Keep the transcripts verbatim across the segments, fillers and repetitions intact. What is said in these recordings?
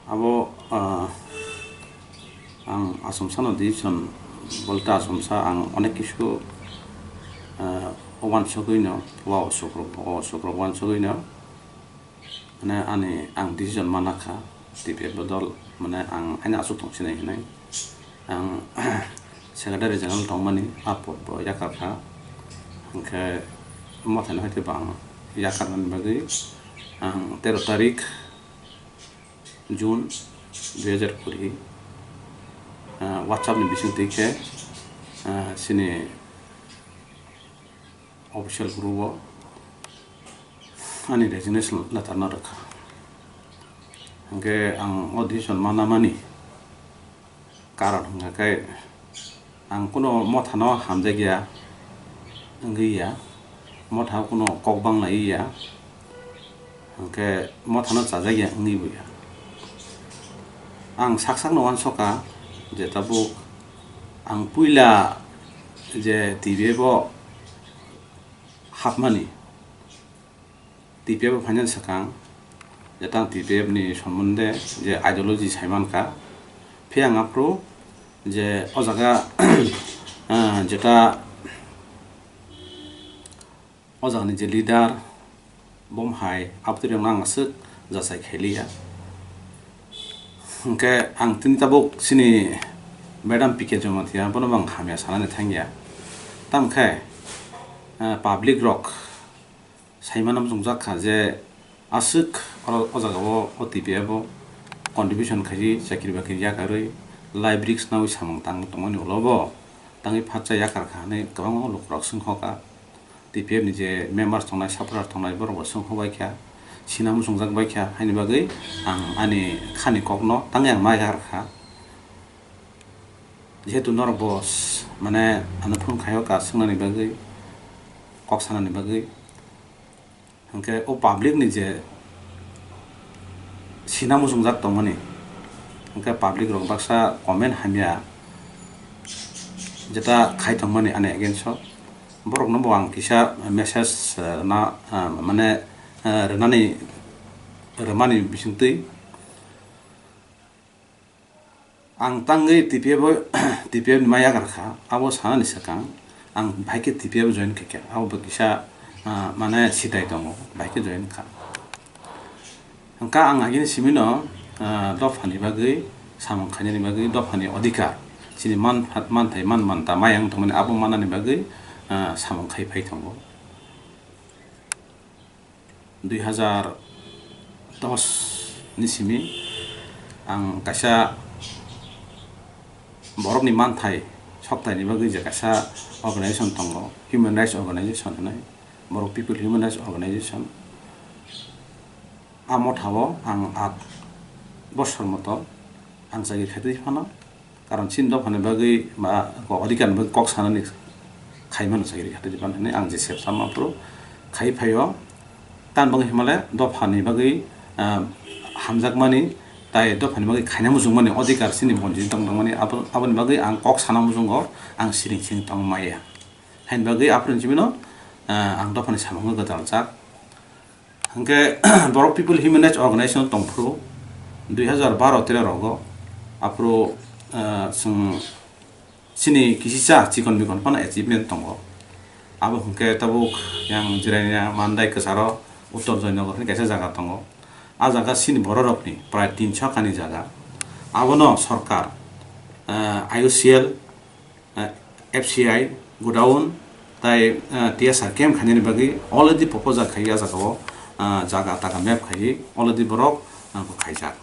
Abo, ah, ang asomsano decision bolte asomsa ang onek kisu, ah, wansugwino, wa osukrok, wa osukrok wansugwino, mane ani ang decision mana kha, T P F bodol, mane ang ani aswk tong sinai hinwi. Ang Secretary General tongmani, a pod bo yakar kha. Hwnkhe mothani hai khe bo ang yakarnani bagwi ang tero tarik June dui hajar kuri, ah, WhatsApp ni bising twi khe, ah, chini official group o ani resignation letter no rwkha. Hwnkhe ang o decision mana mani karon hwnkha khe, ang kuno mothano hamjakya wngwi ya, motha kuno kok banglaiwi ya, hwnkhe mothano chajakya wngwi bo ya. Ang sak sakno uansukha je tabuk ang puila je T P F o hapmani, T P F o phainani swkang, jeta ang T P F ni sombonde je ideology saimankha, phiya ang aphuru je o jaga, ah, jeta o jagani je leader, bom hai, abotwrwngno ang aswk jachai khailiya. Hwnkhe ang tini tabuk chini Madam P K Jamatia, bono bo ang hamya sanani thangya. Tamkhe, ah, public rok saimano muchungjak kha je aswk oro o jaga o, o T P F o contribution khaidi chakri bakri yakarwi library khnawi samung tang tongmani ulo bo tangwi phatsa yakar kha hwnwi kwbangma lukurok swngkha. T P F ni je members tongnai, supporter tongnai borok bo swngkha bai kha, sina muchungjak bai kha, haini bagwi ang ani khani kokno tangwi ang ma yakar kha. Jehetu norok bo s-, mane ano phone khaio ka swngnani bagwi, kok sanani bagwi. Hwnkhe o public ni je sina muchungjak tongmani, hwnkhe public rok baksa comment hamya jeta khai tongmani ani against o, borokno bo ang kisa message, eh, na, eh, mane, eh, rwnani, rwmani bisingtwi. Ang tangwi T P F o, T P F ni ma yakar kha, abo sanani swkang ang bahai khe T P F join khaikha, abo bo kisa, ah, mane sitai tongo, bahai khe join kha. Hwnkha ang agini simino, ah, dophani bagwi samung khainani bagwi dophani odhikar, chini man, manthai, man manta mayang tongmani abo manani bagwi, ah, samung khai phai tongo. Dui hajar dos ni simi ang kaisa borokni manthai soktaini bagwi je kaisa organization tongo, Human Rights Organization hinwi, Borok People Human Rights Organization. A mothao ang at bosor moto ang chakri khaitwi phano. Karon chini dophani bagwi ba ko-, odhikar ni bagwi kok sanani khaimano chakri khaitwi phano hinwi ang je sep sama phuru khai phaio. Tamni bagwi himale dophani bagwi, ah, hamjakmani tai dophani bagwi khaina muchungmani odhikar chini bonjini tong tongmani abo-, aboni bagwi ang kok sana muchungo ang siring siring tong maya. Haini bagwi aphuru chimino, ah, ang dophani samungo gwdaljak. Hwnkhe borok People Human Rights Organization tongphuru dui hajar baro tero rogo, aphuru, ah, chwng chini kisisa chikon mikon phano achievement tongo. Abo hwnkhe tabuk yang Jirania Mandai kwcharo Uttor Joynagar hwnwi kaisa jaga tongo. A jaga chini bororokni prai tinso kani jaga. Abono sorkar, ah, I O C L, ah, F C I godown tai, ah, T S R camp khainani bagwi already proposal khai a jaga o, ah, jaga taka map khai already borok, ah, khaijak.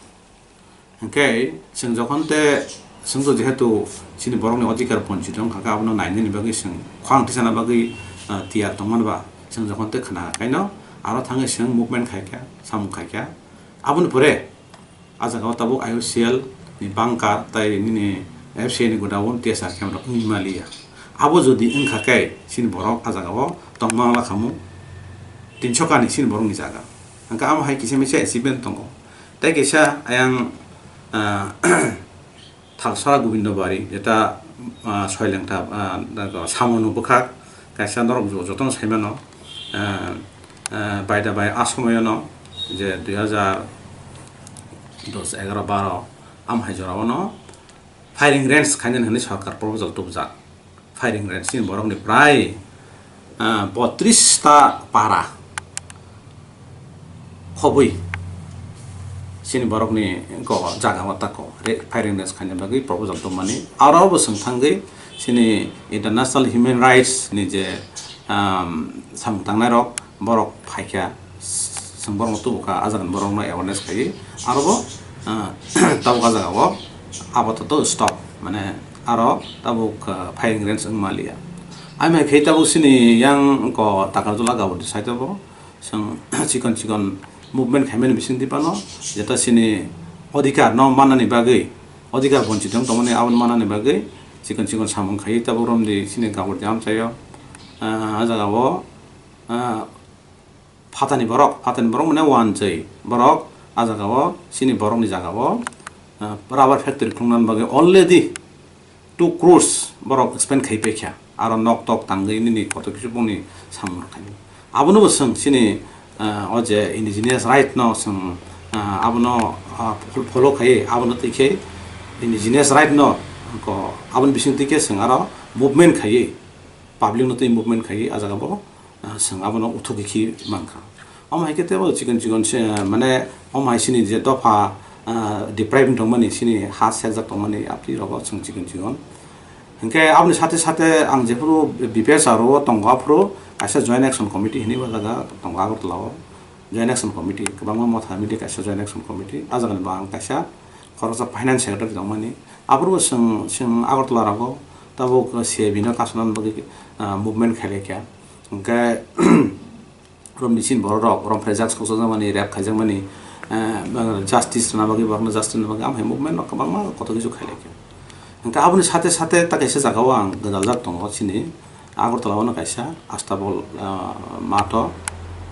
Hwnkhe chwng jokhon te chwngno jehetu chini borokni odhikar bonchit wngkha khe abono nainani bagwi chwng khorang tisana bagwi, ah, tiyar tongmani ba chwng jokhon te khna kaino aro thangwi chwng movement khaikha samung khaikha aboni pore a jaga o tabuk I O C L ni bunker tai nini F C I ni godown T S R camp rok wngwi maliya. Abo jodi wngkha khe chini borok a jaga o tongma wngla khamu tinso kani chini borokni jaga. Hwnkhe amo hai kisa misa achievement tongo. Tei kisa ayang, ah, Thalsara Gobindo Bari, jeta, ah, Soilengta, ah, Samonu bwkhak, kaisa norok jo-, jotono saimano, ah, ah, baida bai a somoyono je dui hajar dos, egaroh, baroh, am hai jorao no firing range khainani hwnwi sorkar proposal tubujak. Firing range chini borokni prai, ah, botris ta para khobwi chini borokni ko jaga o tako re-, firing range khaina bagwi proposal tubumani. Aro bo chwng thangwi chini international human rights ni je, um, samung tangnai rok, borok phaikha, chwng borokno tubukha, ah jagani borokno awareness khaiwi, aro bo, ah, tabuk ah jagao apatot stop, mane aro tabuk, ah, firing range wngmaliya. Amai khe tabuk chini yang ko Takarjala Gabodi side o bo chwng chikon chikon movement khaimani bisingtwi phano, jeta chini odhikar no mannani bagwi, odhikar bonchit wng tongmani aboni mannani bagwi chikon chikon samung khaiwi tabuk romdi chini Gabodi amchaio, ah, ah jagao, ah, phatani borok, phatani borok mane wanjwi borok, ah jagao chini borokni jagao, ah, rubber factory khuluknani bagwi already two crores borok spend khai paikha, aro nok tok tangwi nini koto kisu bongni samung rok khainai. Abono bo chwng chini, ah, o je indigenous right no chwng, ah, abono, ah, fol-, follow khai, abono twi khe indigenous right no ko aboni bising twi khe chwng aro movement khai, public no twi movement khai, ah jaga bo ah, chwng abono uthugwi khi mankha. Omo hai khe teibo chikon chikon se, mane, omo hai chini je dopha, ah, deprive wng tongmani, chini ha sekjak tongmani, aphi rogo chwng chikon chikon. Hinkhe aboni sate sate ang jephuru B P S R o tongo, aphuru kaisa Joint Action Committee hinwi o jaga tongo Agartala o. Joint Action Committee, kwbangma motha mili kaisa Joint Action Committee, ah jagani bo ang kaisa khoroksa Finance Secretary tongmani. Aphuru bo chwng, chwng Agartala rogo tabuk C A B no kasonani bagwi, ah, movement khailaikha. Hinkhe romni chini borok rok, romphai jak sokjakmani, rape khaijakmani, eh, justice rwna bagwi, borokno justice rwna bagwi, amhai movement rok kwbangma kotor kisu khailaikha. Hinkhe aboni sate sate ta kaisa jagao ang gwdaljak tongo chini Agartala o no kaisa Astabol, eh, matho,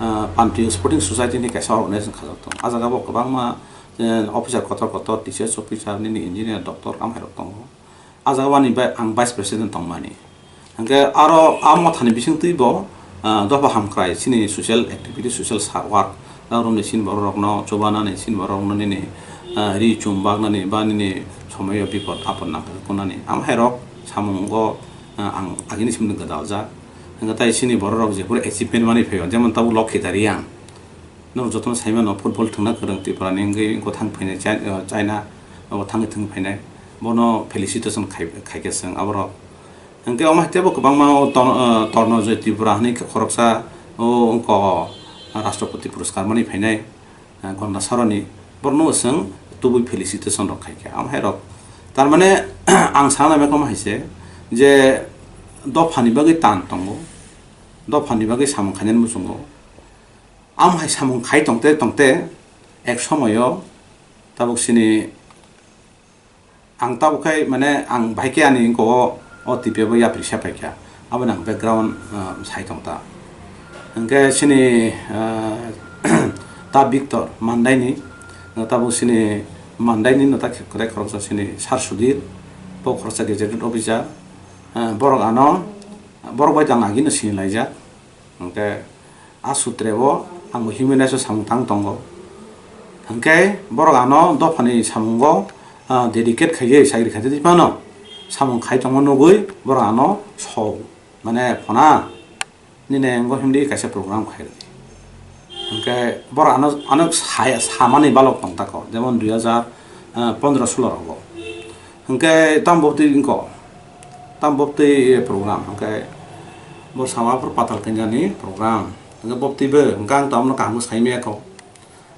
eh, Panti Sporting Society ni kaisa organization khajak tongo. Ah jagao kwbangma, eh, officer kotor kotor, T C S officer, nini engineer, doctor, amhai rok tongo. Ah jagao ani bai ang vice president tongmani. Hingke aro a mothani bisingtwi bo, ah, dopha hamkrai chini social activity, social sa-, work, ah, romni chini borok rokno chubanani, chini borok rokno nini, ah, ri chum baknani ba nini somoyo bipod apod nangkha kunani. Amhairok samungo, ah, ang agini simni gwdaljak. Hingke tai chini borok rok jephuru achievement manwi phaio, jemon tabuk Lokhi Dariyang. Norok jotono saimano football thwngna kwrwng Tripura ni wngwi wngkha thang phainai Chi-, China o thangwi thwng phainai, bono felicitation khai, khaikha chwng aborok. Hwnkhe omo hai teibo kwbangma o Ton-, o Tornojoy Tripura hwnwi khoroksa o wngkha o Rashtrapati Puraskar manwi phainai, eh, Gandasaroni, borokno chwng tubui felicitation rok khaikha. Omo hai rok, tar mane, ang sana nai khe omo hai se je dophani bagwi tan tongo, dophani bagwi samung khainani muchungo. Am hai samung khai tongte tongte ek somoyo tabuk sini ang tabuk khai mane ang bahai khe ani wngko o, o T P F o yapri se paikha, aboni ang background, ah, sai tong ta. Hwnkhe sini, ah, ta Victor Mandaini, tabuk sini Mandaini no ta kwtai khoroksa sini Sar Sudhir, bo khoroksa gazetted officer, ah, borok ano, borok bai tang agino sini laijak. Hwnkhe a sutre o ang bo human rights o samung tang tongo. Hwnkhe borok ano dophani samungo, ah, dedicate khaiwi sagri khaitwi phano samung khai tongma nugwi borok ano so, mane, phona nini engo hindi kaisa program khai rwdi. Hwnkhe borok ano, ano sai-, samani balok tong tako, jemon dui hajar pondro solo rogo. Hwnkhe tamo bwtwi wngkha, tamo bwtwi program, hwnkhe bo sama phuru patal kanya ni program, hwnkhe bwtwi bo hwnkhe ang tamo kaham khe saimaya kho,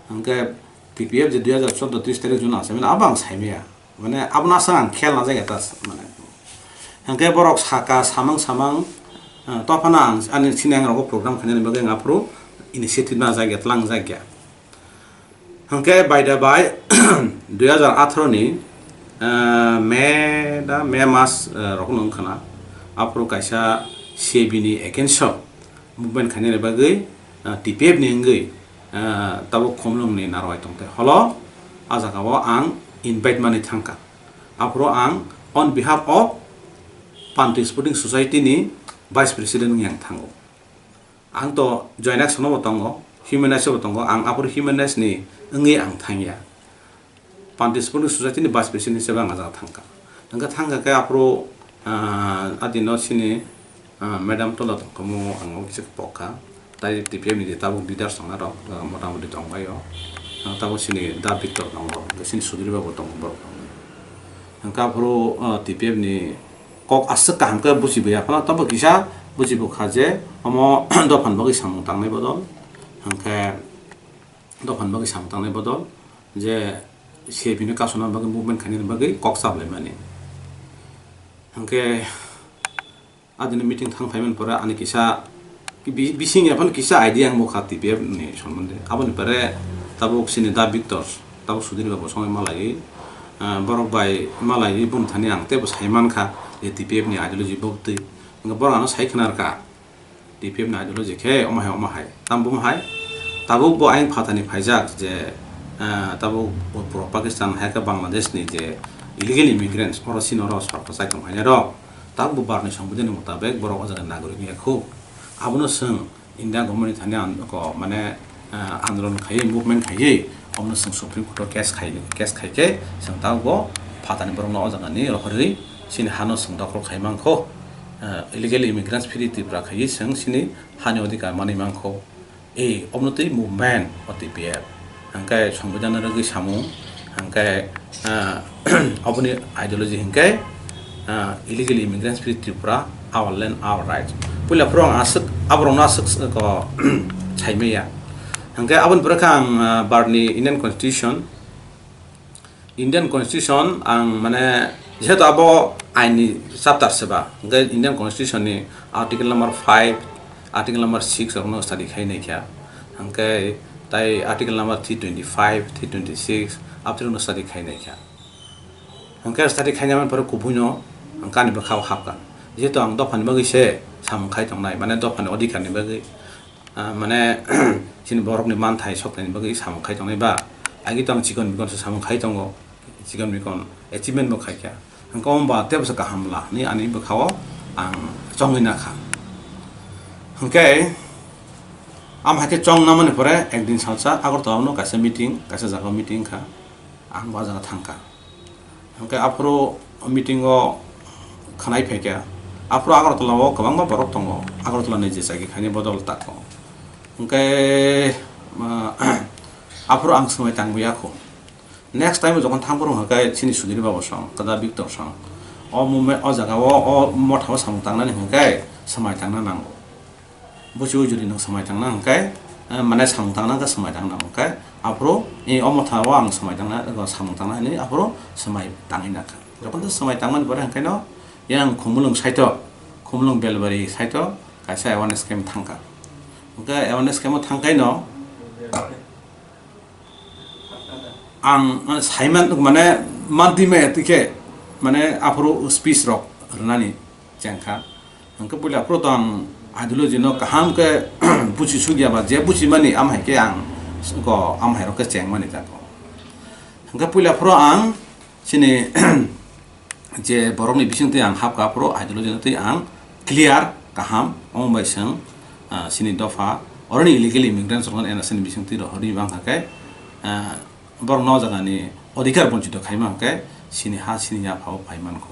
hwnkhe T P F je dui hajar chordo tris tarik June achaimani abo ang saimaya, mane abono aswk ang khel najak ya ta, mane, hwnkhe borok saka samang samang, eh, tophano ang ani sini ang rogo program khainani bagwi ang aphuru initiative najak ya, tlangjak ya. Hwnkhe by the by, dui hajar atharo ni, eh, May da, May mas, eh, rokno wngkha na, aphuru kaisa C A B ni against o movement khainani bagwi, eh, T P F ni wngwi, eh, tabuk Khumlung ni narwai tongthai holo, ah jaga o ang invite manwi thangkha. Aphuru ang on behalf of Panti Sporting Society ni Vice President wngwi ang thango. Ang to Joint Action o bo tongo, Human Rights o bo tongo, ang aphuru Human Rights ni wngwi ang thangya. Panti Sporting Society ni vice president hisabe ang ajak thangkha. Hwnkhe thangkha khe aphuru, ah, adino sini, ah, madam tola tongkhamu ang o kisa pokha. Tai T P F ni je tabuk leaders tongnai rok, ah, motamoti tongbaio. Ah, tabuk sini Da Victor tongo, sini Sudri Babu tongo borok. Hwnkhe aphuru, ah, T P F ni kok aswk kaham khe buchibai ya phano, tabuk kisa buchibo kha je omo dophani bagwi samung tangnai bodol. Hwnkhe dophani bagwi samung tangnai bodol je C P no kasuna bagwi movement khainani bagwi kok sablaimani. Hwnkhe adini meeting thang phaimani pore ani kisa bi-, bising ya phano kisa idea ang bukha T P F ni sombonde. Aboni pore tabuk sini Da Victor, tabuk Sudhir Babu songwi malaiwi, ah, borok bai malaiwi bumthani ang teibo saimankha je T P F ni ideology bogtwi. Hwnkhe borok ano sai khwnarkha. T P F ni ideology khe omo hai, omo hai. Tamo bo hai? Tabuk bo ayang phatani phaijak je, ah, tabuk bo pro Pakistan hai khe Bangladesh ni je illegal immigrants, oro sini oro sorkar chai tong hainai rok. Tabuk bo Bharat ni Songbidan ni mutabek borok o jaga ni nagorik wngya khu. Abono chwng India government ni thani ang ko mane, ah, andolon khaiwi, movement khaiwi, omono chwng Supreme Court o case khai, case khai khe chwng tabuk bo phatani borokno o jaga ni rohorwi chini hano chwng dokhol khai mankho. Ah, illegal immigrants phiri Tripura khaiwi chwng chini hani odhikar manwi mankho. E, omono twi movement o T P F. Hwnkhe Songbidan rwgwi samung, hwnkhe, ah, oboni ideology hwnkhe, ah, illegal immigrants free Tripura, our land, our rights. Puila phuru ang aswk, aborokno aswk, ko, saimaya. Hwnkhe aboni pore khe ang, ah, Bharatni Indian Constitution, Indian Constitution ang mane jehetu abo ain ni chapter se ba, hwnkhe Indian Constitution ni article number five, article number six rokno study khai nai kha, hwnkhe tai article number three twenty five, three twenty six aboni rokno study khai nai kha. Hwnkhe study khai nai mani pore kubui no ang ani bwkha o hapkha, jehetu ang dopha ni bagwi se samung khai tongnai, mane dopha ni odhikar ni bagwi. Ah, mane, chini borokni manthai sokthai ni bagwi samung khai tongnai ba? Agi to ang chikon mikon se samung khai tongo, chikon mikon achievement bo khai kha. Hwnkhe omo ba tei bwsa kaham la hinwi ani bwkha o ang chongwi na kha. Hwnkhe, am hai khe chong namani pore ekdin salsa Agartala no kaisa meeting, kaisa jaga o meeting kha. Ang bo ah jaga thang kha. Hwnkhe aphuru meeting o khwnai phai kha. Aphuru Agartala o kwbangma borok tongo. Agartala ni je chakri khainai bodol tako. Hwnkhe, ah, aphuru ang swmai tangwi ya kho. Next time jokhon thang phuru hwnkhe chini Sudhir Babu song, Kda Victor song. O movement, o jaga o, o motha o samung tangnani hwnkhe swmai tangna nango. Buchi ujuri nwng swmai tangna hwnkhe, eh, mane samung tangna hwnkhe swmai tangna hwnkhe, aphuru, eh, o motha o ang swmai tangna, eh, samung tangna hinwi aphuru swmai tangwi nakha. Jokhon to swmai tangmani pore hwnkhe no, yang Khumulwng side o, Khumulwng Belbari side o kaisa awareness camp thangkha. Hwnkhe awareness camp o thangkhe no, ang, eh, saiman, mane, mantwi maya twi khe, mane, aphuru speech rok rwnani chengkha. Hwnkhe puila aphuru to ang ideology no kaham khe buchi sukya ba, je buchimani, am hai khe ang ko, am hai rok khe chengmani jago. Hwnkhe puila aphuru ang chini je borokni bisingtwi ang hapkha, aphuru ideology no twi ang clear, kaham, omo bai chwng, ah, chini dopha, oroni illegal immigrants rokno N R C ni bisingtwi rohorwi bangkha khe, ah, borokno o jagani odhikar bonchito khaima hwnkhe chini ha, chini yapha o phai mankho.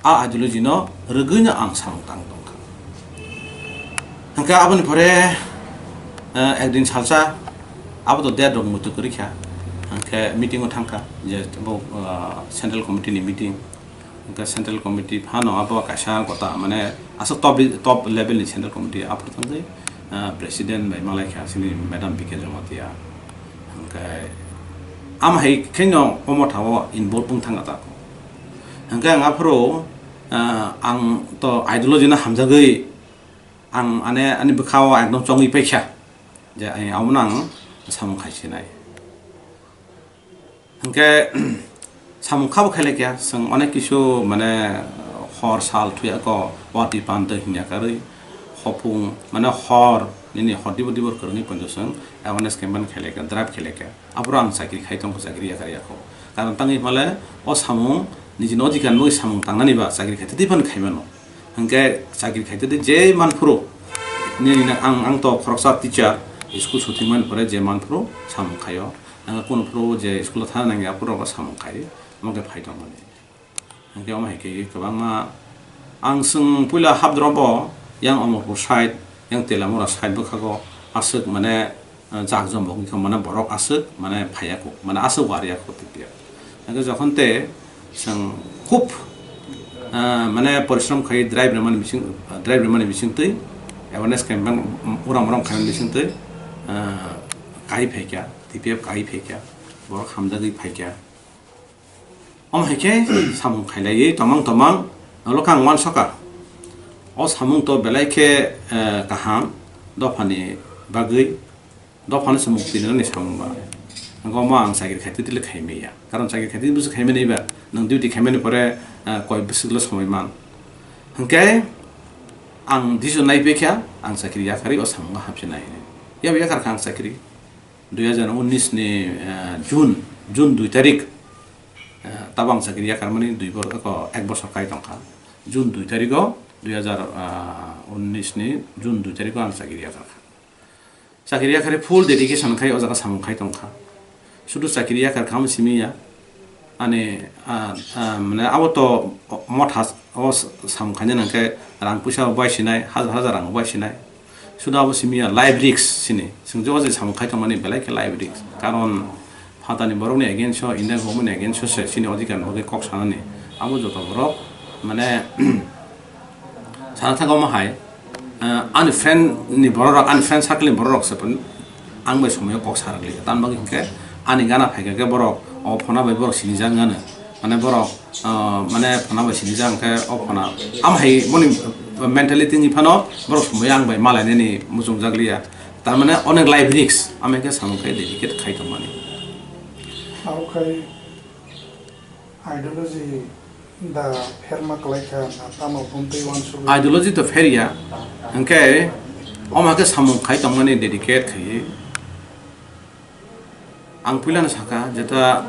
A ideology no rwgwi no ang samung tang tongkha. Hwnkhe aboni pore, eh, ekdin salsa abo to date rok muitu kwrwi kha. Hwnkhe meeting o thangkha je bo, eh, central committee ni meeting. Hwnkhe central committee phano abo kaisa kota mane aswk top, top level ni central committee aphuru thangwi, eh, president bai malai kha chini madam B K Jamatia. Hwnkhe am hai kheno o motha o involve wng thangkha ta. Hwnkhe ang aphuru, ah, ang to ideology no hamjagwi ang ane ani bwkha o ekdom chongwi paikha je, eh, abono ang samung khai sinai. Hwnkhe samung khabo khailai kha, chwng onek kisu mane hor sal thuya ko watwi pantwi hinya karwi hopung mane hor nini hor dibor dibor kwrwngwi poito chwng awareness campaign khailai kha, drive khailai kha. Aphuru ang chakri khai tongkho, chakri yakar yakho. Karon tangwi hwnle o samung nijini odhikar ni bagwi samung tangnani ba chakri khai tei phano khai mano. Hwnkhe chakri khai tei je manphuru nini na ang, ang to khoroksa teacher, school suthwngmani pore je manphuru samung khaio. Ang kunu phuru je school o thana nangya, aphuru bo samung khai, omo khe phai tongmani. Hingke omo hai khe kwbangma ang chwng puila habdrobo yang Omorpur side, yang Telamura side bwkhago aswk mane, eh, jak jom bo wngkha mane borok aswk mane phaiya kho, mane aswk wariya kho tipya. Hingke jokhon te chwng khub, eh, mane porishrom khai drive rwmani bising, drive rwmani bising twi awareness campaign uram uram khaimani bising twi, eh, kai phaikya, T P F kai phaikya, borok hamjagwi phaikya. Omo hai khe samung khailaiwi tomang tomang noklo khe ang uansukha. O samung to belai khe, eh, kaham dophani bagwi, dophano se mukti rwnani samung ba. Ang omo ang chakri khaitwi tili khaimaya. Karon chakri khaitwi busu khaimani ba, nwng duty khaimani pore, eh, koi bwswklo somoi man. Hwnkhe ang decision naipaikha, ang chakri yakarwi o samungo hapsinai hinwi. Yabo yakarkha ang chakri. Dui hajar unnish ni, eh, June, June dui tarik, eh, tabang chakri yakarmani dui bor-, eko ek bosor kai tongkha. June dui tarigo, dui hajar unnish ni June dui tarigo ang chakri yakarkha. Chakri yakarwi full dedication khai o jaga samung khai tongkha. Sudu chakri yakarkha omo simi ya. Ani, ah, ah, mane abo to motha o samung khaina nangkhe rang puisa bo bai sinai, hajar hajar rang bo bai sinai. Suda abo simi ya life risk sini. Chwng je o je samung khai tongmani belai khe life risk. Karon phatani borokni against o, Indian government ni against o se sini odhikar ni bagwi kok sanani. Abo joto borok mane sana thangma hai, eh, ani friend ni borok rok, ani friend circle ni borok rok se ang bai somoi o kok sa rwgli. Tamni bagwi hinkhe ani gana phaikha khe borok o phone bai borok sinijak gana. Mane borok, ah, mane phana bai sinijak hwnkhe o phana. Am hai boni mentality ni phano borok sumui ang bai malainani muchungjak liya. Tar mane onek life risk, am hai khe samung khe dedicate khai tongmani. Abo khai ideology da pherma kwlai kha na tamo buntwi uansugwi? Ideology to pherya, hwnkhe omo hai khe samung khai tongmani dedicate khaiwi. Ang puilano saka, jeta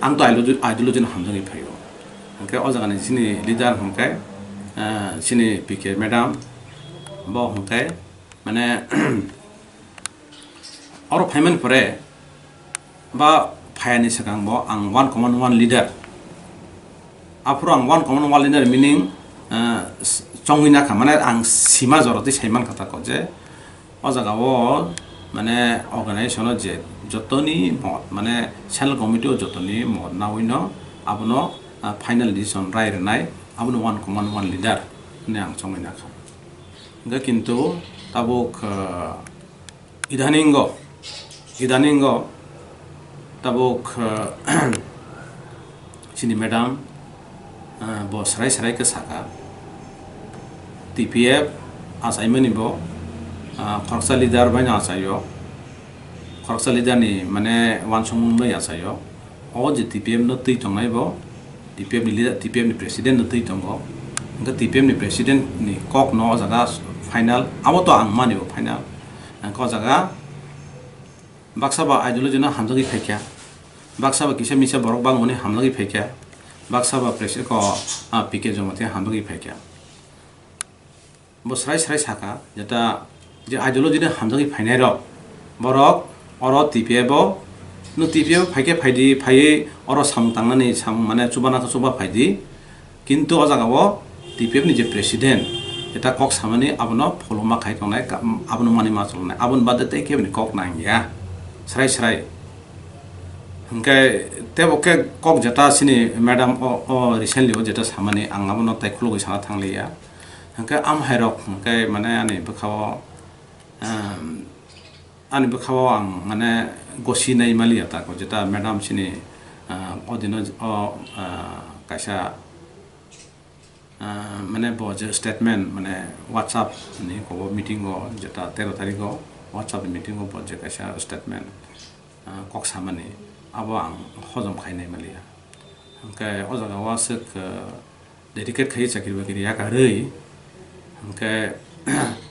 ang to ideology, ideology no hamjagwi phaio. Hwnkhe o jagani chini leader hwnkhe, eh, chini P K madam, bo hwnkhe, mane, oro phaimani pore, ba phayani swkang bo ang one common one leader. Aphuru ang one common one leader meaning, eh, s-, chongwi nakha, mane ang sima jorotwi saimankha tako je, o jaga o, mane, organization o je jotoni mot, mane, central committee o jotoni mot nawino abono, ah, final decision rai rwnai, abono one common one leader hinwi ang chongwi nakha. Hwnkhe kintu tabuk, ah, idaningo, idaningo tabuk, ah, chini madam, ah, bo srai srai khe saka, T P F achaimani bo, ah, khoroksa leader bai no achaio, khoroksa leader ni mane uansukmung bai achaio. O je T P F no twi tongnai bo, T P F ni leader, T P F ni president no twi tongo. Hwnkhe T P F ni president ni kok no o jaga final, abo to ang mani bo final. Hwnkhe o jaga baksa ba ideology no hamjagwi phaikha, baksa ba kisa misa borok bangmani hamjagwi phaikha, baksa ba president ko, ah, P K Jamatia hamjagwi phaikha. Bo srai srai saka, jeta je ideology ni hamjagwi phainai rok, borok oro T P F o, no T P F o phaikhe phaidi, phaiwi oro samung tangnani samung mane chubana khe chuba phaidi, kintu o jaga o T P F ni je president, jeta kok samani abono pholoma khai tongnai, ka-, abono mani ma cholnai, aboni bade tei keboni kok nangya, srai srai. Hwnkhe tebo khe kok jeta chini madam o, o recently o jeta samani ang abono tai khulugwi sana thangliya. Hwnkhe amhairok hwnkhe mane ani bwkhao, ehm, ani bwkhao ang mane gosi nai maliya tako jeta madam chini, ah, odino o, ah, kaisa, ah, mane bo je statement mane WhatsApp ni kobo meeting o jeta tero tarikh o WhatsApp ni meeting o bo je kaisa statement, ah, kok samani abo ang hojom khai nai maliya. Hwnkhe o jaga o aswk, ah, dedicate khai chakri bakri yakarwi, hwnkhe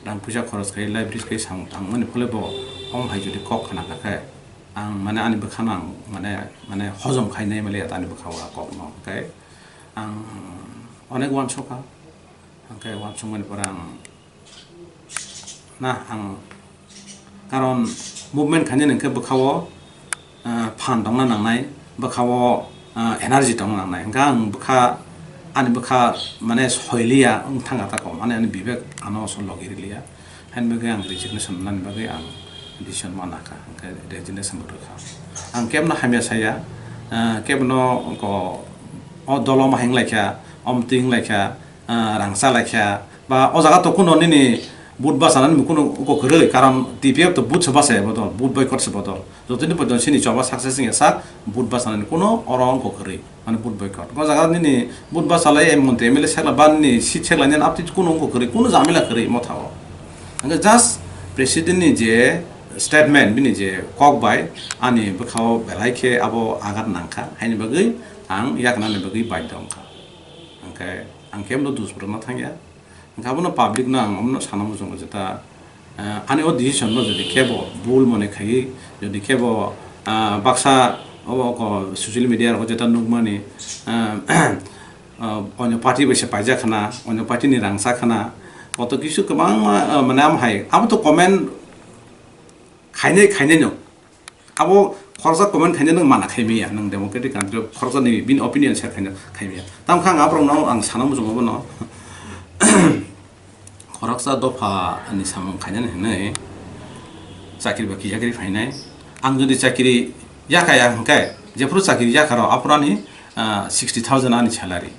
rang puisa khoros khai library khai samung tangmani phole bo omo hai jodi kok khna kha khe ang mane ani bwkhano ang mane, mane hojom khai nai maliya ani bwkha o a kok no. Hwnkhe ang onek uansukha, hwnkhe uansukmani pore ang na ang karon movement khainani hwnkhe bwkha o, ah, phan tongna nangnai, bwkha o, ah, energy tongna nangnai. Hwnkhe ang bwkha, ani bwkha mane soiliya wng thangkha tako, mane ani bibek ano aswk logi riliya. Haini bagwi ang resignation nani bagwi ang decision ma nakha, hwnkhe resignation bo rwkha. Ang kebno hamya saya, ah, kebno ko, o dolo ma hinglaikha, omtwi wnglaikha, ah, rangchalaikha, ba o jaga to kuno nini vote bachanani bo kuno uko kwrwi, karon T P F to vote se bachaya bo dol, vote boycott se bo dol. Jotoni porjonto chini choba success wngya sak vote bachanani kuno oro uko kwrwi, mane vote boycott. O jaga nini vote bachalai M L A, M L A sekla ba nini seat seklainani aptwi kuno uko kwrwi, kuno jamila kwrwi motha o. Hwnkhe just president ni je statement, bini je kok bai ani bwkha o belai khe abo agat nangkha, haini bagwi ang yaknani bagwi baidho wngkha. Hwnkhe ang khe bono duspro ma thangya. Hwnkhe abono public no ang omono sana muchungo je ta, ah, ani o decision no jodi kebo bul mone khaiwi, jodi kebo, ah, baksa obo ko social media rogo jeta nukmani, ah, ah, onyo party bai se paijak khna, onyo party ni rangchak khna, koto kisu kwbangma, ah, mane amo hai, abo to comment khainai, khainai no. Abo khoroksa comment khainai nwng mana khai maya, nwng democratic country o khoroksa ni bini opinion share khaina khai maya. Tamo khe ang aborok no ang sana muchungo bono khoroksa dopha ni samung khainani hinwi chakri ba kijakri phainai. Ang jodi chakri yakaya hwnkhe, jephuru chakri yakarok aphuru ani, ah, sixty thousand ani salary.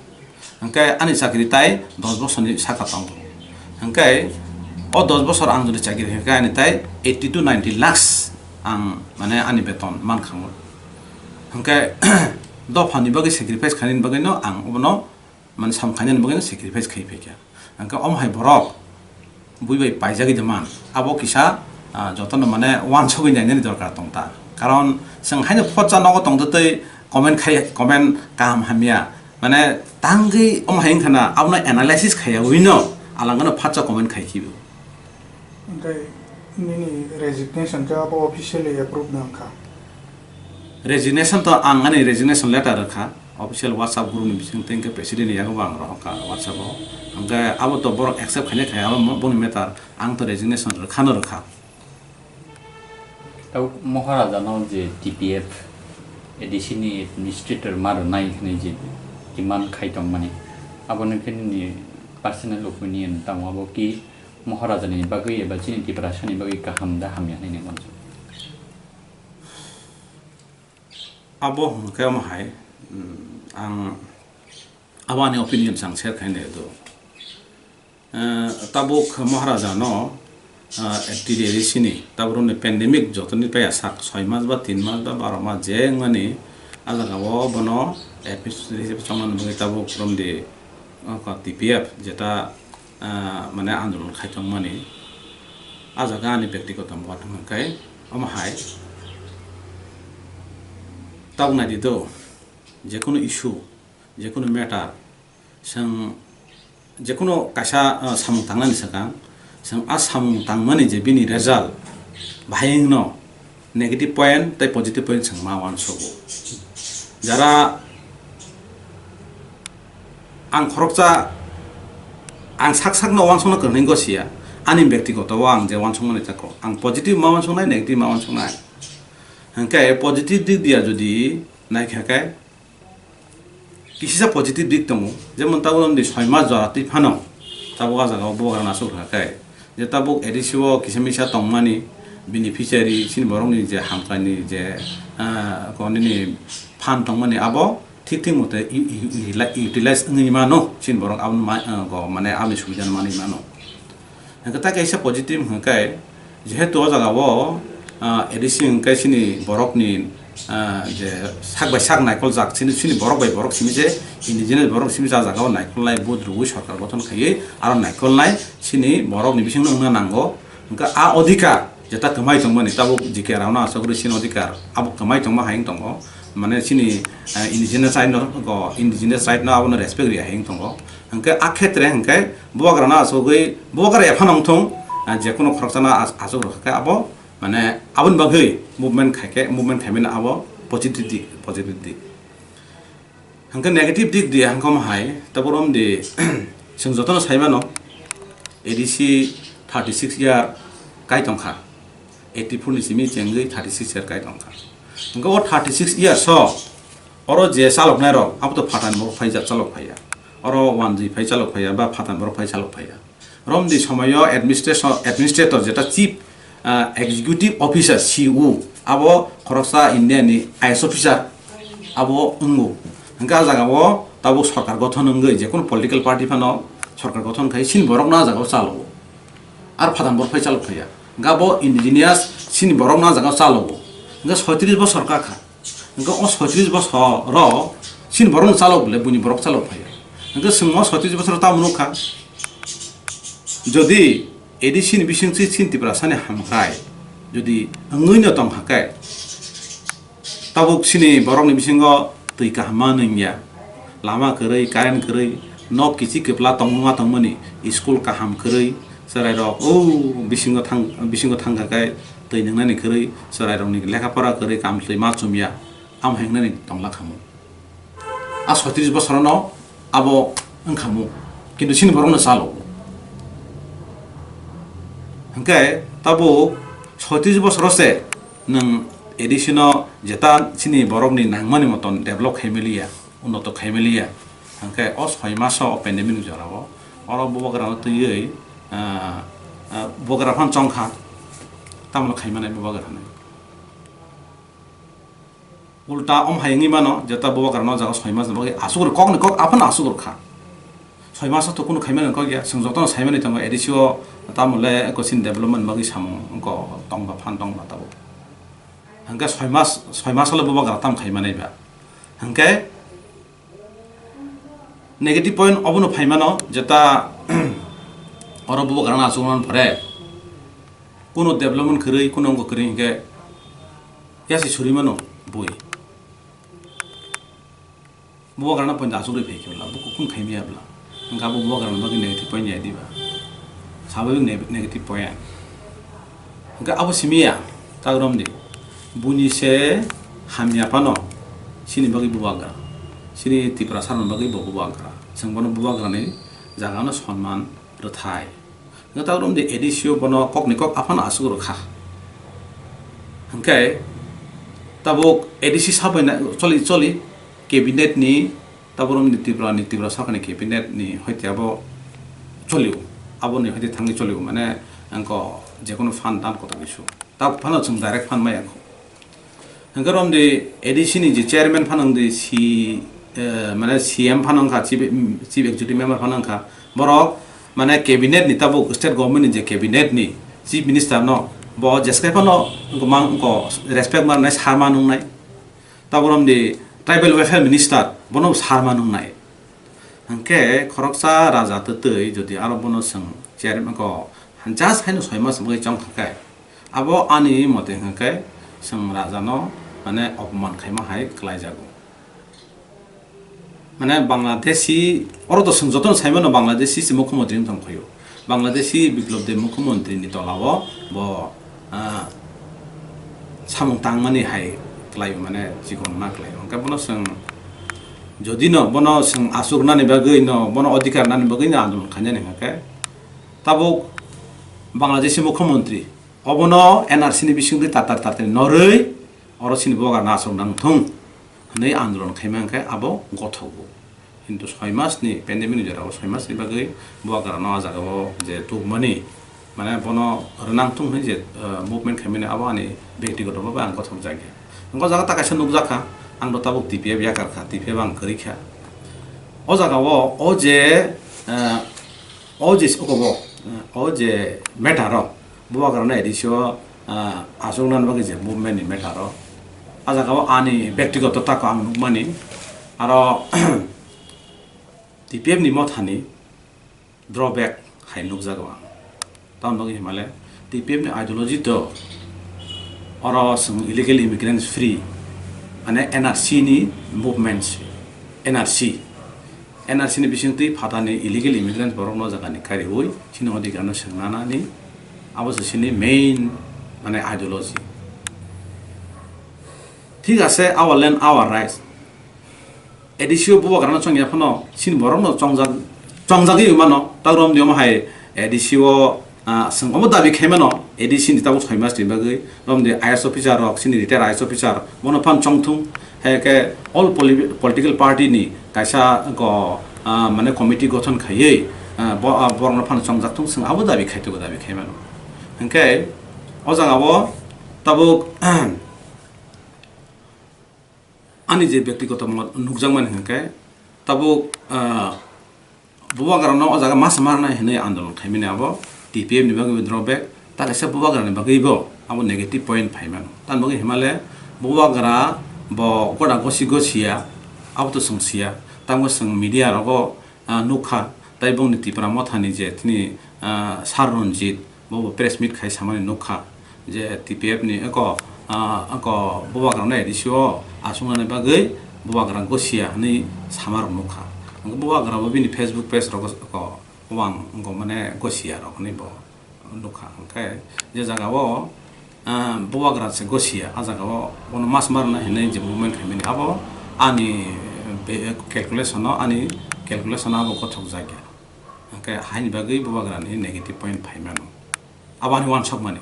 Hwnkhe ani chakri tai dos bosorni saka tongo. Hwnkhe o dos bosor ang jodi chakri hwnkhe ani tai eighty to ninety lakhs ang mane ani beton mankha. Hwnkhe dophani bagwi sacrifice khainani bagwino ang obono mane samung khainani bagwino sacrifice khai phaikha. Hwnkhe omo hai borok bui bai paijagwi de man, abo kisa, ah, jotono mane uansugwi nainani dorkar tong ta. Karon chwng haino photsa nogo tongtwtwi comment khai, comment kaham hamya, mane tangwi omo hai wngkha na, abono analysis khaiyawi no alangano phatsa comment khai khibi. Hwnkhe nini resignation khe abo officially approve nang kha? Resignation to ang ani resignation letter rwkha. Official WhatsApp group ni bising tei hwnkhe president ni yago bo ang rohor kha WhatsApp o. Hwnkhe abo to borok accept khainai khai abo mo-, boni matter, ang to resignation rwkha no rwkha. Tau Maharaja no je T P F A D C ni administrator ma rwnai hinwi je demand khai tongmani, abo no khe nini personal opinion tamo, abo ki Maharaja ni bagwi eba chini Tiprasa ni bagwi kaham da hamya hinwi nini uansuk? Abo hwnkhe omo hai, mm, ang abo ani opinion se ang share khaina do. Eh, tabuk Maharaja no, eh, T D A D C ni tabuk ni pandemic jotoni paya sak soi mas ba tin mas ba baro mas je wngmani, a jaga o bono administrative chongmani bagwi tabuk romdi, oh, T P F jeta, ah, mane andolon khai tongmani, a jaga ani bektigoto mot hwnkhai omo hai tabuk naidi do, jekunu issue, jekunu matter, chwng jekunu kaisa, ah, samung tangnani swkang, chwng a samung tangmani je bini result bahai wngno, negative point tei positive point chwng ma uansugo. Jara ang khoroksa, ang sak sakno uansukna kwrwngwi gosiya, ani bektigoto o ang je uansukmani tako, ang positive ma uansuknai, negative ma uansuknai. Hwnkhe positive dik dia jodi naikha khe, kisisa positive dik tongo, jemon tabuk nini soi mas jora twi phano tabuk a jaga o bubagra no aswk rwkha khe, je tabuk A D C o kisa misa tongmani beneficiary chini borok ni je hamkrai ni je, ah, ko nini phan tongmani abo thik thik mote i-, i-, i-, utilize wngwi mano chini borok abo ma-, ah, go mane aboni subida no manwi mano. Hwnkhe ta kaisa positive hwnkhe, jehetu o jaga o, ah, A D C hwnkhe chini borok ni, ah, je sak bai sak naikol jak, chini, chini borok bai borok simi je indigenous borok simi je a jaga o naikol nai vote rwui sorkar gothon khaiwi aro naikol nai chini borok ni bising no wngna nango. Hwnkhe a odhikar jeta kwmai tongmani tabuk G K rao no asok rwi chini odhikar abo kwmai tongma hai wng tongo, mane chini, ah, indigenous right no, go indigenous right no abono respect ri hai wng tongo. Hwnkhe a khetre hwnkhe bubagra no asugwi, bubagra ya phano wngthung, ah, jekunu khoroksa no as-, asuk rwkha khe abo, mane, aboni bagwi movement khai khe, movement khaimani abo positive dik, positive dik. Hwnkhe negative dik di hwnkhe omo hai, tabuk romdi, chwng jotono saimano, A D C thirty six year kai tongkha. Eighty four ni simi chengwi thirty six year kai tongkha. Hwnkhe o thirty six years o oro je chaloknai rok abo to phathan borok phai chalok phaiya, oro wanjwi phai chalok phaiya ba phathan borok phai chalok phaiya. Romdi somoyo administration, administrator jeta chief, ah, executive officer, C E O, abo khoroksa India ni I A S officer abo wngo. Hwnkhe a jaga o tabuk sorkar gothon wngwi, jekunu political party phano sorkar gothon khai chini borok no a jaga o chalo. Ar phathan borok phai chalok phaiya. Hwnkhe abo indigenous chini borok no a jaga o chalo. Hwnkhe soitris bosor ka kha. Hwnkhe o soitris bosor o chini borok no chalok bole, buini borok chalok phaiya. Hwnkhe chwng o soitris bosor o tamo nukha. Jodi A D C ni bising si chini Tiprasa ni hamkrai jodi wngwi no tong kha khe, tabuk chini borok ni bisingo twi kaham ma nungya, lama kwrwi, current kwrwi, nok kichi kwpla tongma tongmani, school kaham kwrwi, chwrai rok o bisingo thang, bisingo thang kha khe twi nungnani kwrwi, chwrai rok ni lekha pora kwrwi, kam twi ma chumya, amo hingnani tongla khamu. A soitris bosorono abo wngkhamu, kintu chini borokno chalo. Hwnkhe tabuk soitris bosoro se nwng A D C no jeta chini borokni nangmani moton develop khaimaliya, unnoto khaimaliya. Hwnkhe o soi maso o pandemic ni jorao oro bubagrano twiwi, ah, ah, bubagra phano chongkha, tamoni khaimanai bubagrani. Ulta om hai wngwi mano, jeta bubagrano jaga soi mas ni bagwi asugor, kokni kok aphano asugor kha. Soi mas to kunu khaimani kok ya, chwng jotono saimani tongo, A D C o tamole eko chini development bagwi samung wngko tongba phan tongba tabuk. Hwnkhe soi mas, soi mas le bubagra tam khaimanai ba. Hwnkhe negative point obono phaimano, jeta oro bubagrano asugor man phore. Kuno development kwrwi, kuno wngkha kwrwi hinkhe yasi suri mano bui. Bubagrano point asugwi phai khe bwla, buko kunu khaimaya bwla. Hwnkhe abo bubagrano bagwi negative point ya diba. Sababik ne-, negative point. Hwnkhe abo simi ya, ta romdi. Buini se hamya phano, chini bagwi bubagra. Chini Tiprasarokni bagwi bo bubagra. Chwng bono bubagrani jagano sonman rwthai. Hwnkhe tabuk romdi A D C o bono kokni kok aphano asugwi rwkha. Hwnkhe tabuk A D C sabai na choli choli cabinet ni, tabuk romdi Tripura ni, Tripura sarkar ni cabinet ni hoite abo cholio, aboni hoite thangwi cholio, mane angko jekono phan dan kotor kisu. Tabuk phano chwng direct phan maya kho. Hwnkhe romdi A D C ni je chairman phano wngdi si, eh, mane C M phano wngkha, chief, chief executive member phano wngkha. Borok mane cabinet ni tabuk state government ni je cabinet ni chief minister no bo jeskai phano wngkha mang wngkha respect ma rwnai, sir ma nungnai. Tabuk romdi tribal welfare minister bono sir ma nungnai. Hwnkhe khoroksa raja twtwi jodi aro bono chwng chairman ko just haino soi mas bagwi chong thangkhe, abo ani mote hwnkhe chwng rajano mane opman khaima hai kwlaijago. Mane Bangladeshi, oro to chwng jotono saimano Bangladeshi se mukhyamantri wng tong phaio. Bangladeshi Biplab Deb mukhyamantri ni tolao bo, ah, samung tangmani hai kwlaio, mane chikon ma kwlaio. Hwnkhe bono chwng, jodi no bono chwng achuk nani bagwi no, bono adhikar nani bagwi no andolon khainani hwnkhe, tabuk Bangladeshi mukhyamantri obono N R C ni bisingtwi tatar tatar norwi oro chini bubagrano achuk nang thung hwnwi andolon khaima hwnkhe abo gothogo. Kintu soi mas ni pandemic ni jorao soi mas ni bagwi bubagrano ah jagao je tubumani, mane bono rwnang thung hwnwi je, eh, movement khaimani abo ani bektigoto bhabe ang gothok jagya. Ang o jaga ta kaisa nukjakha, ang bo tabuk T P F yakar kha, T P F ang kwrwi kha. O jagao o je, eh, o je okobo, eh, o je matter o bubagrano A D C o, ah, achuk nani bagwi je movement ni matter o, ah jagao ani bektigoto tako ang nukmani, aro T P F ni mothani drawback hai nukjago ang. Tamoni bagwi himale T P F ni ideology to oro chwng illegal immigrants free, mane N R C ni movements, N R C, N R C ni bisingtwi phatani illegal immigrants borokno jagani kariui chini odhikarno swngnanani, abo se chini main mane ideology. Thik ase, our land, our rights. A D C o bubagrano chongya phano chini borokno chongjak, chongjagwi mano, ta romni omo hai A D C o, ah, chwng omo dabi khaimano, A D C ni tabuk soi mas ni bagwi, romdi I A S officer rok, chini retired I A S officer, bono phan chongthung, hai khe all poli-, political party ni kaisa go, ah, mane committee gothon khaiwi, ah, bo, ah, borokno phan chongjak thung, chwng abo dabi khai tongo, dabi khai mano. Hinkhe o jaga o tabuk, ani je byaktigoto mo-, nukjakmani hinkhe tabuk, ah, Bubagrano o jaga masa marnai hinwi andolon khaimani abo T P F ni bagwi withdraw back, ta kaisa Bubagrani bagwi bo abo negative point phaimano. Tamni bagwi himale Bubagra bo goda gosi gosia, abo to chwng sia. Tamo chwng media rogo, ah, nukha, tai bongni Tipra Mothani je tini, ah, Sir Ranjit, bo bo press meet khai samani nukha je T P F ni eko, ah, eko Bubagrano A D C o aswknani bagwi Bubagra gosia hinwi samarok nukha. Hwnkhe Bubagra bo bini Facebook page rogo eko wng go mane gosia rok hinwi bo nukha. Hwnkhe je jaga o, ah, Bubagra se gosia, a jaga o bono mas marna hinwi je movement khaimani abo ani be-, calculation o, ani calculation o abo gothok jakya. Hwnkhe haini bagwi Bubagrani negative point phaimano. Abo ani uansukmani.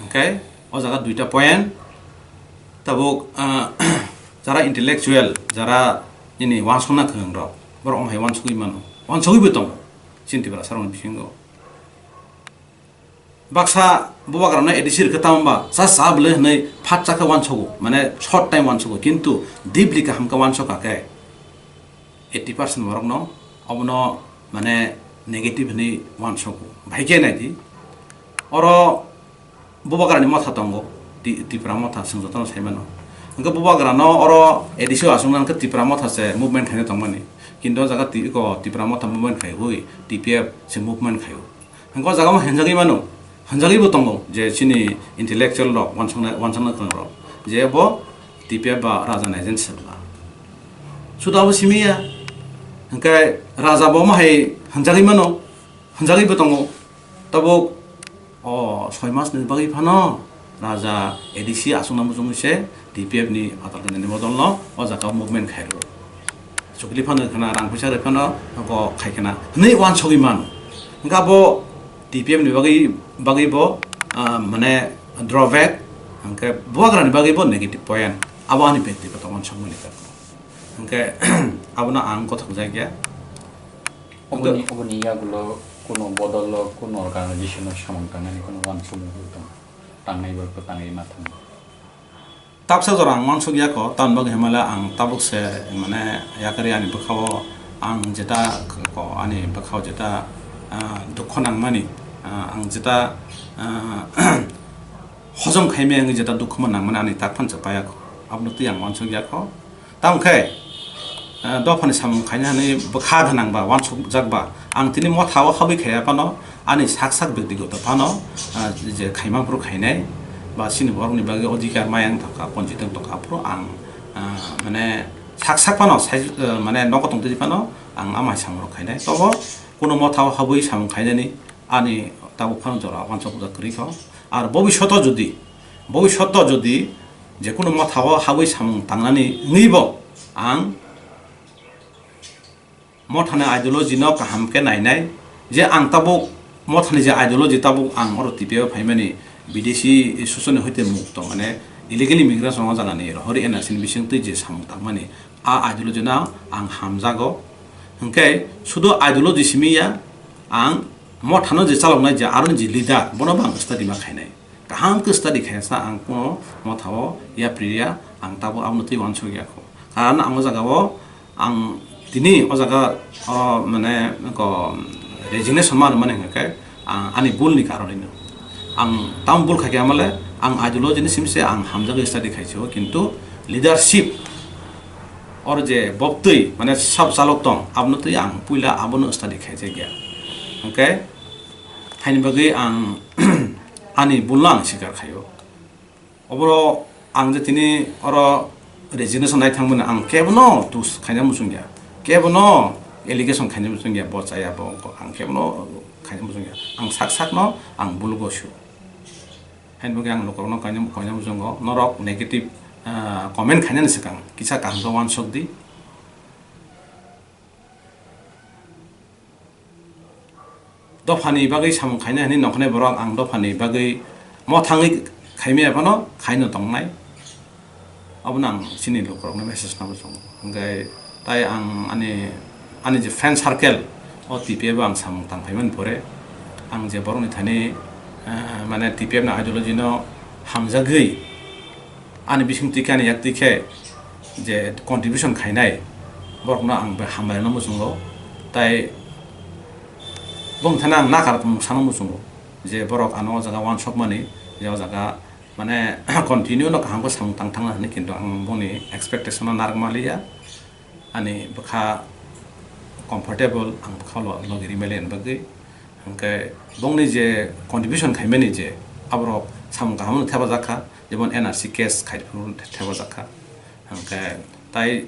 Hwnkhe o jaga duita point. Tabuk, ah, jara intellectual, jara nini uansukna kwrwng rok, borok omo hai uansugwi mano. Uansugwi bo tongo. Chini Tiprasa rokni bisingo. Baksa Bubagrano A D C rwkhe tamo ba, sa sa bwle hinwi phat chakhe uansugo, mane short time uansugo, kintu deeply kaham khe uansukha khe eighty percent borokno obono mane negative hinwi uansugo. Bahai khe naidi, oro Bubagrani motha tongo, Ti-, Tipra motha chwng jotono sai mano. Hwnkhe Bubagrano oro A D C o achukna hwnkhe Tipra motha se movement khaina tongmani, kintu o jaga ti-, eko Tipra motha movement khaiwi T P F se movement khaio. Hwnkhe o jaga o hinjagwi mano, hinjagwi bo tongo je chini intellectual rok, uansuknai, uansukna kwrwng rok, je bo T P F ba raja ni agent se bwla. Suda abo simi ya, hwnkhe raja bo omo hai hinjagwi mano, hinjagwi bo tongo. Tabuk o soi mas ni bagwi phano Raja A D C aswkna muchungwi se T P F ni phatar gwnani bodol no o jaga o movement khai rwo. Chukli phano khna, rang puisa rwi phano kok khai khna hwnwi uansugwi mano. Hwnkhe abo T P F ni bagwi, bagwi bo, ah, mane drawback, hwnkhe Bubagra ni bagwi bo negative point. Abo ani byaktigoto uansukmani kok. Hwnkhe abono ang gothok jak ya. Oboni, oboni yagulo kuno bodolo, kuno organization o samung tangnani kuno uansukmung tong, tangnai bai khe tangwi ma thang. Taksa jora ang uansuk ya kho, tamni bagwi himale ang tabuk se mane yakarwi ani bwkha o ang jeta ko ani bwkha o jeta, ah, dukho nangmani, ah, ang jeta, ah, hojom khaimaya wngwi jeta dukhomo nangmani ani tak phan se paya kho, aboni twi ang uansuk ya kho. Tamo khe, eh, dophani samung khaina hwnwi bwkha gwnang ba uansukjak ba, ang tini motha o habwi khaiya phano, ani sak sak byaktigoto phano, eh, je khaima phuru khainai, ba chini borokni bagwi odhikar maya wng tongkha, ponchit wng tongkha, aphuru ang, eh, mane sak sak phano sai, eh, mane nogo tongtwtwi phano ang ama hai samung rok khainai. Tobo kuno motha o habwi samung khainani ani tabuk phano jora uansukjak kwrwi kho. Ar bobishoto jodi, bobishoto jodi je kuno motha o habwi samung tangnani wngwi bo ang mothani ideology no kaham khe nainai, je ang tabuk mothani je ideology tabuk ang oro T P F o phaimani bidesi susoni hoite mukto, mane illegal immigration o jalani rohori N R C ni bisingtwi je samung tangmani, a ideology no ang hamjago. Hwnkhe sudu ideology simi ya, ang mothano je chaloknai je aroni je leader, bono bo ang study ma khainai. Kaham khe study khaisa ang kuno motha o yapri ya, ang tabuk abono twi uansuk ya kho. Karon ang o jaga o, ang tini o jaga o, mane, ko, resignation ma rwmani hwnkhe, ang ani bul ni karon hino. Ang tam bul khaikhe amale, ang ideology ni simse ang hamjagwi study khaisio, kintu leadership or je bobtwi, mane sab chalok tong, abono twi ang puila abono study khaijakya. Hwnkhe, haini bagwi ang ani bulno ang sikar khaio. Oboro ang je tini oro resignation nai thangmani ang kebono dus khaina muchungya, kebono allegation khaina muchungya, bo chaya bo wngkha, ang kebono khaina muchungya, ang sak sakno ang bulugo sio. Haini bagwi ang lukurokno kaina, kaina muchungo, norok negative, ah, comment khainani swkang kisa kaham khe uansuk di. Dophani bagwi samung khaina hwnwi nongkhornai borok, ang dophani bagwi, mo thangwi khaimaya phano khaino tongnai. Abono ang chini lukurokno message no muchungo. Hwnkhe tai ang ani, ani je friend circle o T P F o ang samung tang phaimani pore ang je borokni thani, eh, mane T P F ni ideology no hamjagwi ani bisingtwi khe ani yaktwi khe je contribution khainai borokno ang bai hambai rwna muchungo. Tai bongni thani ang nakar tongmung sana muchungo je borok ano o jaga uansukmani je o jaga mane continue no kaham khe samung tang thangna hwnwi, kintu ang boni expectation no narwk manliya. Ani bwkha comfortable, ang bwkha lo-, logi rimali ani bagwi. Hwnkhe bongni je contribution khaimani je aborok samung kaham no thepajak kha, jemon N R C case khai phuru thepajak kha. Hwnkhe tai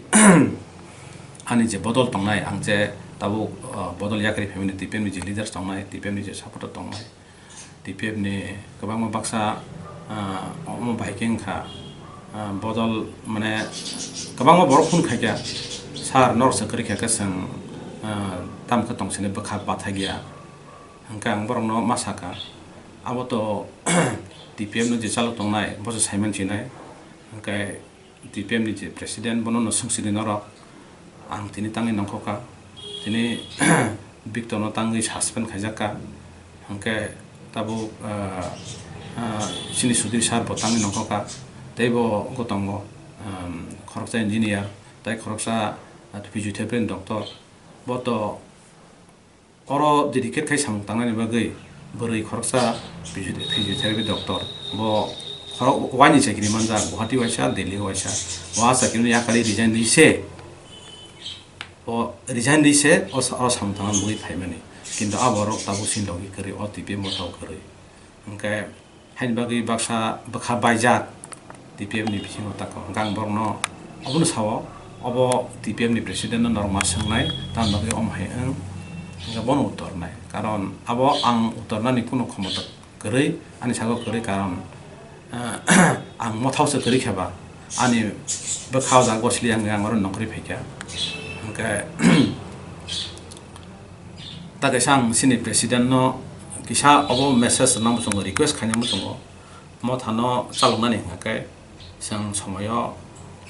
ani je bodol tongnai, ang je tabuk, uh, bodol yakarwi phaimani T P F ni je leaders tongnai, T P F ni je supporter tongnai, T P F ni kwbangma baksa, ah, omo bai khe wngkha, ah, bodol, mane, kwbangma borok phone khaikha, "Sir, norok se kwrwi kha khe chwng, ah, tamo khe tong sini bwkha bathakya." Hwnkhe ang borokno ma sakha, abo to T P F no je chalok tongnai, bo se saiman sinai. Hwnkhe T P F ni je president, bono no swngsidi norok, ang tini tangwi nongkhokha, tini Victor no tangwi suspend khaijakka, hwnkhe tabuk, ah, ah, chini Sudhir sir bo tangwi nongkhokha, tei bo wngkha tongo, um, khoroksa engineer, tei khoroksa, ah, physiotherapy ni doctor, bo to oro dedicate khai samung tangnani bagwi bwrwi khoroksa physio-, physiotherapy doctor. Bo khorok waini chakiri manjak, Guwahati waisa, Delhi waisa. Bo a chakirino yakarwi resign rwi se, bo resign rwi se o sa-, o samung tangna bagwi phaimani. Kintu a borok tabuk sini logi kwrwi, o T P F mothao kwrwi. Hwnkhe haini bagwi baksa bwkha baijak T P F ni bisingo tako. Hwnkhe ang borokno obono sao, obo T P F ni president no norok ma swngnai, tamni bagwi omo hai wng, hwnkhe bono uttor nai. Karon abo ang uttor nani kunu khomota kwrwi, ani sago kwrwi, karon, eh, ang mothao se kwrwi khe ba, ani bwkha o jaga gosli ang, ang oro nongkhorwi phaikha. Hwnkhe, Ta kaisa ang chini president no kisa obo message rwna muchungo, request khaina muchungo, mothano chaloknani hwnkhe chwng somoyo,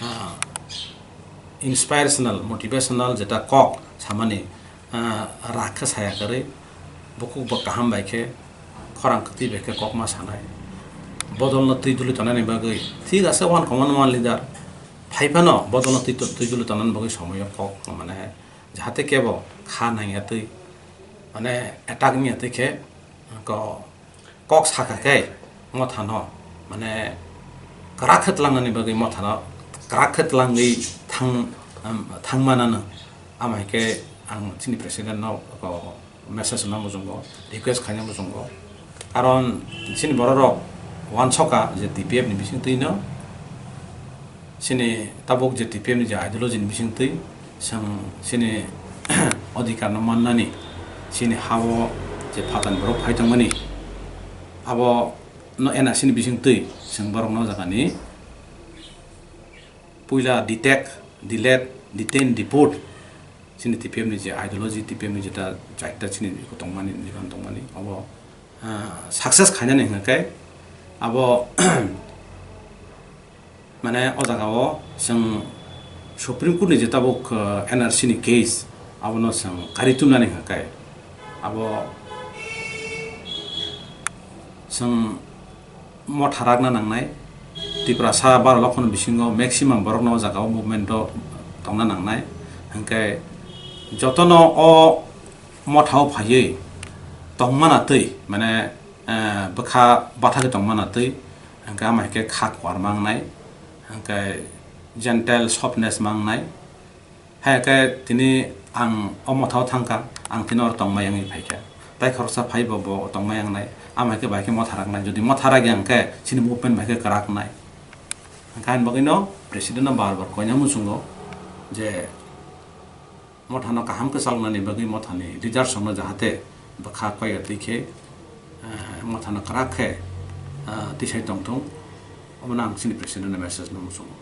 ah, inspirational, motivational jeta kok samani, ah, rak khe saya kwrwi, bukhuk bo kaham bai khe, khorang kwtwi bai khe kok ma sanai. Bodolno twi duli tonani bagwi thik ase, one common one leader, phai phano bodolno twi, twi duli tonani bagwi somoyo kok mane, jahate kebo kha nangya twi, mane, attack wngya twi khe ko-, kok sakha khe mothano, mane, kwrak khe tlangnani bagwi mothano kwrak khe tlangwi thang, um, thangmanano. Ama hai khe ang chini president no ko-, message rwna muchungo, request khaina muchungo. Karon chini bororok uansukha je T P F ni bisingtwino chini tabuk je T P F ni je ideology ni bisingtwi chwng chini odhikar no mannani, chini ha-o je phatani borok phai tongmani, abo no N R C ni bisingtwi chwng borokno o jagani puila detect, delete, detain, deport, chini T P F ni je ideology, T P F ni jeta chaita chini iko tongmani, niban tongmani, abo, ah, success khainani hwnkhe abo, mane, o jaga o chwng Supreme Court ni je tabuk, ah, N R C ni case, abono chwng kari tumnani hwnkhe abo chwng motha rakna nangnai. Tiprasa baro lokhon bisingo maximum borokno o jaga o movement o tongna nangnai. Hwnkhe jotono o motha o phaiwi tongmana twi, mane, eh, bwkha bathagwi tongmana twi, hwnkhe ama hai khe kha kwar mangnai, hwnkhe gentle softness mangnai. Hai khe tini ang o mothao thangkha, ang tini oro tongmai wngwi phaikha. Tai khoroksa phaibo bo tongmai wngnai, amo hai khe bai khe motha raknai. Jodi motha rakya hwnkhe chini movement bai khe kwraknai. Hwnkhe ani bagwino president no bar bar koina muchungo je mothano kaham khe chaloknani bagwi mothani leaders rokno jahate bwkha koiya twi khe, eh, mothano kwrak khe, eh, tisai tongthung. Omono ang chini president no message no muchungo.